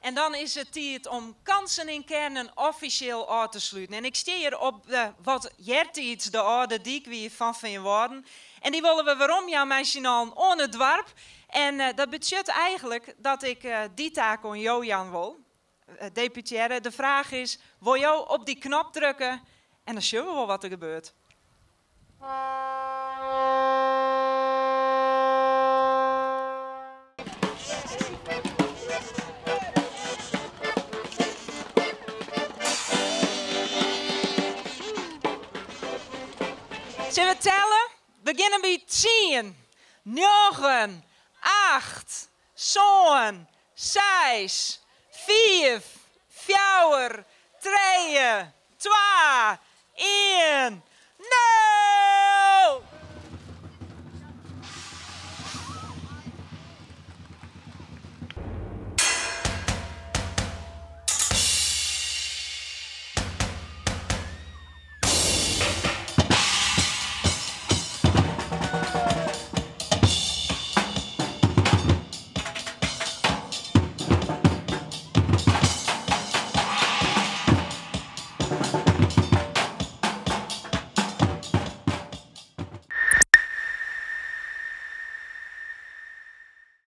En dan is it tiid om Kansen in Kernen offisjeel ôf te sluten. En ik stean hjir op de, wat eartiids de âlde dyk wie fan Feanwâlden. En dy wolle we weromjaan mei syn allen oan it doarp. En eh, dat betsjut eigentlik dat ik eh, dy taak oan jo jaan wol. Eh, deputearre, de fraach is, wol jo op dy knop drukke? En dan sjogge we wol wat der gebeurt. Sille we telle? We begjinne by tsien, njoggen, acht, sân, seis, fiif, fjouwer, trije, twa, ien.